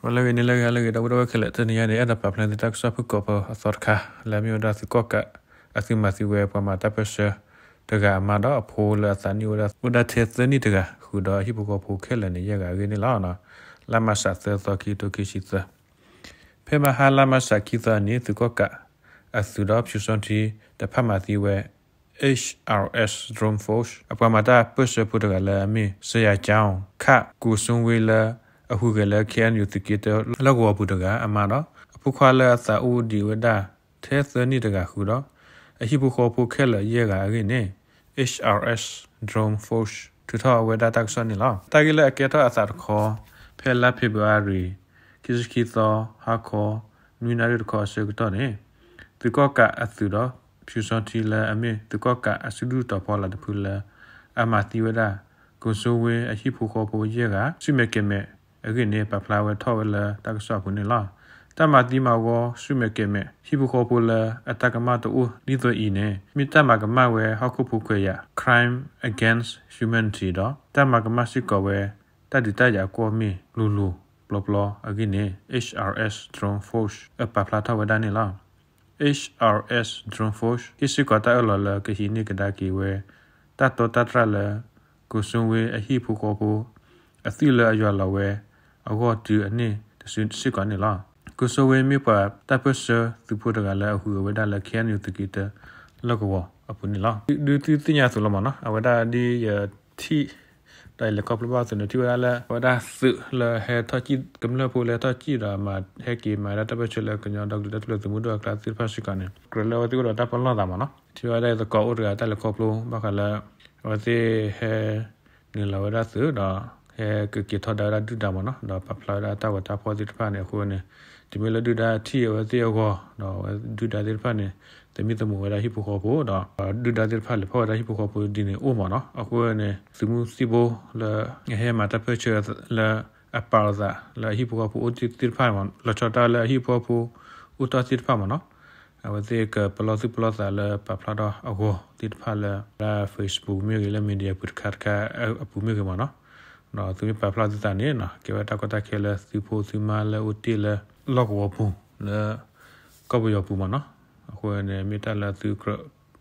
ပှၤလၢအဂ့ၤန့ၣ်လၢအဂ့ၤ ဟါလၢအဂ့ၤ ဒီပုၢ်ဝဲၢ်ခဲလၢာ် တနံၤအံၤန့ၣ် အဲၣ်ဒိးပာ်ဖျါန့ၢ်သုတၢ်ကစီၣ်ဖုၣ်ကိာ်ဖိအသီတခါ လၢအမ့ၢ်ဝဲဒၣ်သုးကီၣ်ကးအသုးမၤသံဝဲပှၤမၤတၢ်ပၢၢ်ဆၢတဂၤအမါဒီး အဖိလၢအသးနံၣ်အိၣ်ဝဲဒၣ် အိၣ်ဒၣ်ထဲသၢနံၣ်တဂၤ ဃုာ်ဒီးအဟံၣ်ဖိဃီဖိခဲလၢာ်န့ၣ် ယဲၢ်ဂၤအဂ့ၢ်န့ၣ်လီၤ. လါမးရှးသၢသီ ခံကထိခံဆံသၢ ဖဲမဟါလါမးရှးခံသီအနံၤ သုးကီၣ်ကးအသုးဒီးဖၠူၤစီထံ တဖၣ်မၤသံဝဲ H R S Drone Force အပှၤမၤတၢ်ပၢၢ်ဆၢဖိတဂၤလၢအမ့ၢ် စယၤကၠီ ခး ကိၤစိဝ့ လၢအဟူးဂဲၤလၢ K N U သုးက့တၢ လီၢ်ကဝီၤပူၤတဂၤအမါဒီး အဖိခွါလၢအသးအိၣ်ဒံးဝဲဒၣ်ထဲသၢနံၣ်တဂၤဃုာ်ဒီး အဟံၣ်ဖိဃီဖိခဲလၢာ်ယဲၢ်ဂၤအဂ့ၢ်န့ၣ် H R S Drone Force ထုးထီၣ်ဝဲဒၣ်တၢ်ကစီၣ်န့ၣ်လီၤ. တၢ်ဂ့ၢ်လၢအကဲထီၣ်အသးတခီ ဖဲလါဖ့ၤဘြူၤအါရံၤ ခံဆံခံသီ ဟါခီ နွံနၣ်ရံၣ်တခီအဆၢကတီၢ်န့ၣ် သုးကီၣ်ကးအသုးဒီးဖၠူၤစီထံလၢအမ့ၢ်သုးကီၣ်ကးအစုဒုၣ်တီၤဖီလာ်တဖုလၢ အမၤသံဝဲဒၣ် ကိၤစိဝ့အဟံၣ်ဖိဃီဖိယဲၢ်ဂၤ ဆူၣ်မဲာ်ကဲၤမဲာ်အဂ့ၢ်န့ၣ် ပာ်ဖျါဝဲထီၣ်ဝဲလၢတၢ်ကစီၣ်အပူၤန့ၣ်လီၤ. တၢ်မၤသံမၤဂီၤဆူၣ်မဲာ်ကဲၤမဲာ် ဟံၣ်ဖိဃီဖိလၢအတၢ်ကမၣ်တအိၣ်ဒ်သိးအံၤန့ၣ် မ့ၢ်တၢ်မၤကမၣ်ဝဲဟီၣ်ခိၣ်ဖိခွဲးယာ် Crime Against Humanity ဒီး တၢ်မၤကမၣ်စ့ၢ်ကီးဝဲ တၢ်ဒုးတၢ်ယၤကွီၢ်မ့ၢ်လိၤလိၤပျီပျီအဂ့ၢ်န့ၣ် H R S Drone Force အပာ်ဖျါထီၣ်ဝဲဒၣ်န့ၣ်လီၤ. H R S Drone Force ဟ့ၣ်စ့ၢ်ကီးတၢ်အၢၣ်လီၤလၢကဟံးန့ၢ်ကဒါက့ၤဝဲ တၢ်တီတၢ်တြၢ်လၢ ကိၤစိဝ့အဟံၣ်ဖိဃီဖိ အသုးလၢအယွၤလီၤဝဲအဂီၢ်တုၤအန့ၣ်တစုစ့ၢ်ကီးန့ၣ်လီၤ. ကိၤစိဝ့မ့ၢ်ပှၤတၢ်ပၢၢ်ဆၢသုးဖိတဂၤလၢအဟူးဂဲၤဝဲဒၣ်လၢ K N U သုးက့တၢ လီၢ်ကဝီၤအပူၤန့ၣ်လီၤ. ဒုးသုသ့ၣ်ညါအသိးလီၤမ့ၢ်နီၤ အဝဲဒၣ်ဒ်ယထံၣ် ဒီးယလဲၤခီဖျိဘၣ်အသိးန့ၣ် ထံၣ်ဝဲဒၣ်လၢ အဝဲဒၣ်သုးလၢဟဲထီၣ်ကံၣ် ကမျၢၢ်ဖိလၢဟဲထီၣ်ကံၣ်ဒီးမၤဟဲက့ၤမၤဒၣ်တၢ်ပၢၢ်ဆၢလၢကညီဒီကလုာ်တၢ်ထူၣ်ဖျဲးသုးမုၢ်ဒိၣ်အကျါသ့ၣ်တဖၣ်စ့ၢ်ကီးန့ၣ် ကြၢးလၢအဝဲသ့ၣ်အိၣ်ဒီးတၢ်ပလီၢ်သးမ့ၢ်နီၤ ထံၣ်ဝဲဒၣ်သကိးအိၣ်တဂၤတၢ်လဲၤခီဖျိဘၣ်ဃးလၢ အဝဲသ့ၣ်ဟဲ နုာ်လီၤဝဲဒၣ်သုးဒီး ဟဲကက့ၤထီဒါဝဲဒၣ်ဒုၣ်ဒါမ့ၢ်နီၤ ဒီးပာ်ဖျါဝဲဒၣ်တၢ်ဂီၤတၢ်ဖီၣ်သ့ၣ်တဖၣ်န့ၣ် အဃိန့ၣ် တမ့ၢ်လၢဒုၣ်ဒါထံၣ်အဝဲသ့ၣ်အဂီၢ် ဒီးအဝဲဒုၣ်ဒါသ့ၣ်တဖၣ်န့ၣ် သမံသမိးဝဲဒၣ်ဟံၣ်ဖိဃီဖိဒီး ဒုၣ်ဒါသ့ၣ်တဖၣ်လဲၤဖီၣ်ဝဲဒၣ်ဟံၣ်ဖိဃီဖိဒ်န့ၣ်အိၣ်မ့ၢ်နီၤ အဃိန့ၣ် သုးမုၢ်သံၣ်ဘိလၢ အဟဲမၤတၢ်ပၢၢ်ဆၢလၢ အပာ်လီၤသးလၢအဟံၣ်ဖိဃီဖိအိၣ်သ့ၣ်တဖၣ်မ့ၢ် လီၤဆီဒၣ်တၢ်လၢအဟံၣ်ဖိဃီဖိအိၣ်တ့ၢ်သ့ၣ်တဖၣ်မ့ၢ်နီၤ အဝဲသ့ၣ်ကပလီၢ်သူၣ်ပလီၢ်သးလၢပာ်ဖျါထီၣ်အဂီၢ်သ့ၣ်တဖၣ်လၢ လၢ Facebook မ့ၢ်ဂ့ၤ လၢ media ပူၤတခါတခါအပူၤမ့ၢ်ဂ့ၤမ့ၢ်နီၤ ဒီးသုမ့ၢ်ပာ်ဖျါသုသးန့ၣ် ကဲဝဲတၢ်ကီတၢ်ခဲလၢ သုးဖိသုမါလၢအိၣ်တ့ၢ်လၢ လီၢ်ကဝီၤပူၤလၢ ကီၢ်ပယီၤပူၤမ့ၢ်နီၤ အဃိန့ၣ် မ့ၢ်တၢ်လၢသုကြၢ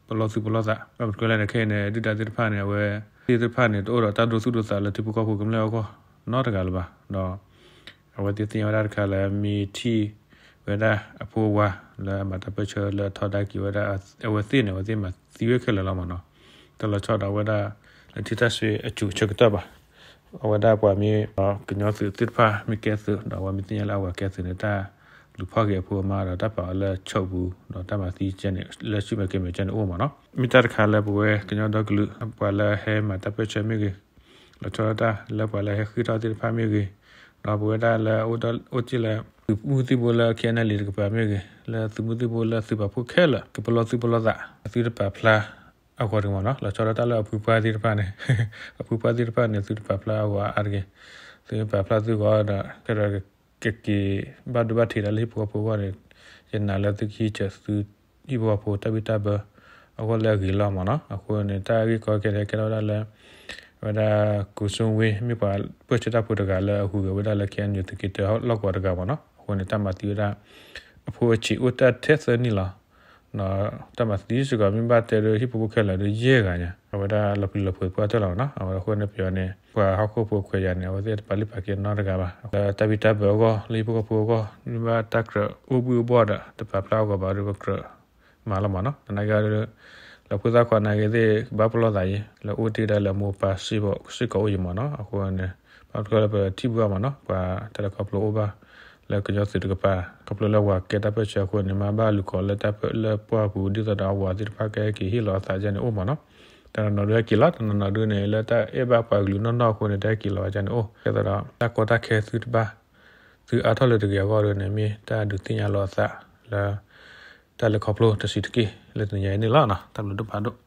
းပလီၢ်သူၣ်ပလီၢ်သး ဘၣ်မနုၤလဲၣ်န့ၣ် ခဲအံၤန့ၣ် ဒုၣ်ဒါသ့ၣ်တဖၣ်န့ၣ် အဝဲသ့ၣ်တဖၣ်န့ၣ် တအိၣ်ဒီးတၢ်ဒိသူၣ်ဒိသးလၢထံဖိကီၢ်ဖိကမျၢၢ်အဂီၢ်နီတဂၤလၢၤဘၣ် ဒီး အဝဲသ့ၣ်သ့ၣ်ညါဝဲဒၣ်တခါလၢမ့ၢ်ထံၣ်ဝဲဒၣ်အဖိအဝၤ လၢအမၤတၢ်ပၢၢ်ဆၢလၢထီဒါက့ၤဝဲဒၣ်အဝဲသ့ၣ်န့ၣ် အဝဲသ့ၣ်မၤသံဝဲခဲလၢာ်လီၤမ့ၢ်နီၤ တၢ်လီၤဆီဒီးအဝဲဒၣ် လၢထံတၢ်စွ့အစိၤဆၢကတီၢ်ဘၣ် အဝဲဒၣ်ပှၤမ့ၢ်ကညီသုးသ့ၣ်တဖၣ်မ့ၢ်ကဲသုး ဒီးအဝဲမ့ၢ်သ့ၣ်ညါလၢအဝၤကဲသုးန့ၣ် တၢ်လူၤဖီၣ်က့ၤအဖိအမါဒီးတၢ်ပာ်အီၤလၢဆီၣ်ပူၤ ဒီးတၢ်မၤသံကဲန့ၣ် လၢဆူၣ်မဲာ်ကဲမဲာ်ကဲန့ၣ်အိၣ်မ့ၢ်နီၤ မ့ၢ်တၢ်တခါလၢပဝဲကညီဒီကလုာ် ပှၤလၢဟဲမၤတၢ်ပၢၢ်ဆၢမ့ၢ်ဂ့ၤ လီၤဆီဒၣ်တၢ်လၢပှၤလၢဟဲဃ့ၢ်ထီၣ်သ့ၣ်တဖၣ်မ့ၢ်ဂ့ၤ ဒီးပဝဲဒၣ်လၢအိၣ်တ့ၢ်လၢ သုးမုၢ်သံၣ်ဘိလၢ K N L A တကပၤမ့ၢ်ဂ့ၤ လၢသုးမုၢ်သံၣ်ဘိလၢသုးပာ်ဖှိၣ်ခဲလၢာ် ကပလီၢ်သူၣ်ပလီၢ်သး သုတပာ်ဖျါအဂီၢ်တဂ့ၤမ့ၢ်နီၤ လီၤဆီဒၣ်တၢ်လၢအဖုပှၢ်သ့ၣ်တဖၣ်န့ၣ် အဖုပှၢ်သ့ၣ်တဖၣ်န့ၣ် သုတပာ်ဖျါအဂီၢ်အါတဂ့ၤ သုမ့ၢ်ပာ်ဖျါသုဂီၢ်ဒီး ကဲဒီးကက့ၤဘၣ်ဒိဘၣ်ထံးတၢ်လၢဟံၣ်ဖိဃီဖိအဂီၢ်န့ၣ် ယနာ်လၢသုကဟံးစၢၤသုဟံၣ်ဖိဃီဖိတၢ်ဘံၣ်တၢ်ဘၢ အဂီၢ်လၢအဂ့ၤလီၤမ့ၢ်နီၤ အဃိန့ၣ် တၢ်ဂ့ၢ်ကီခဲန့ၣ် ကဲထီၣ်ဝဲဒၣ်လၢ ဝဲဒၣ် ကိၤစိဝ့ မ့ၢ်ပှၤပၢၢ်ဆၢတၢ်ဖိတဂၤလၢအဟူးဂဲၤဝဲဒၣ်လၢ K N U သုးက့တၢလီၢ်ကဝီၤတဂၤမ့ၢ်နီၤ အဃိန့ၣ် တၢ်မၤသံဝဲဒၣ် အဖိအဆံးအိၣ်တ့ၢ်ထဲသၢနံၣ်လီၤ ဒီးတၢ်မၤသံစ့ၢ်ကီး မ့ၢ်ဘၣ်တဲဒီးဟံၣ်ဖိဃီဖိခဲလၢာ်ဒီးယဲၢ်ဂၤညါ အဝဲဒၣ်လီၤပျံၤလီၤဖုးပှၢ်တၢၢ်လီၤမ့ၢ်နီၤ အဝဲအဃိန့ၣ်ပယီၤန့ၣ် ပှၤဟီၣ်ခိၣ်ဖိခွဲးယာ်န့ၣ် အဝဲသ့ၣ်တပာ်လုၢ်ပာ်က့ၤနီတဂၤဘၣ် လၢတၢ်ဘံၣ်တၢ်ဘၢအဂီၢ် လၢဟံၣ်ဖိဃီဖိအဂီၢ် မ့ၢ်ဘၣ်တၢ်ကြၢးအိၣ်ဘှံးအိၣ်ဘှီၣ်ဒီး တပာ်ဖျါအဂီၢ်ဘၣ်ဒီးပကြၢးမၤလီၤမ့ၢ်နီၤ သနာ်က့ဒီး လၢဖိသၣ်ခွါသနာ်က့သ့ၣ် ကဘၣ်ပလီၢ်သးအံၤ လၢအိၣ်တ့ၢ်ဒၣ်လၢမိၢ်ပၢ်စ့ၢ်ကီးအိၣ်ယံၤမ့ၢ်နီၤ အဃိန့ၣ် ဘၣ်တခီလၢပထံၣ်ဘၣ်မ့ၢ်နီၤ ပှၤတၢ်လဲၤခီဖျိအိၣ်ဘၣ် လၢကညီသုးတကပၤ ခီဖျိလၢဝၤကဲတၢ်ပၢၢ်ဆၢအဃိန့ၣ် မ့ၢ်ဘၣ်လူၤဃီၤလၢတၢ်ပၢၢ်လၢပှၢ်ပူၤ ဒ်သိးဒီးအဝၤသ့ၣ်တဖၣ်ကဟဲက့ၤဟ့ၣ်လီၤအသးကဲန့ၣ်အိၣ်မ့ၢ်နီၤ တနီၤနီၤဒုးဟဲက့ၤလီၤ တနီၤနီၤဒုးန့ၣ် လၢတၢ်အဲၣ်ဘၣ်ပှၤကလုာ်နီၢ်နီၢ်အဃိန့ၣ် တဟဲက့ၤလီၤဝဲကဲန့ၣ်အိၣ် ကဲသိးဒီး တၢ်ကီတၢ်ခဲသုတဘၣ် သုအါထီၣ်လၢတဂ့ၤအဂီၢ်ဒ်န့ၣ် မ့ၢ်တၢ်ဒုးသ့ၣ်ညါလီၤအသးလၢ တၢ်လဲၤခီဖျိတဆံးတက့ၢ် လၢတနံၤအံၤန့ၣ်လီၤ. တၢ်ဘျုးဒိၣ်မးဒိၣ်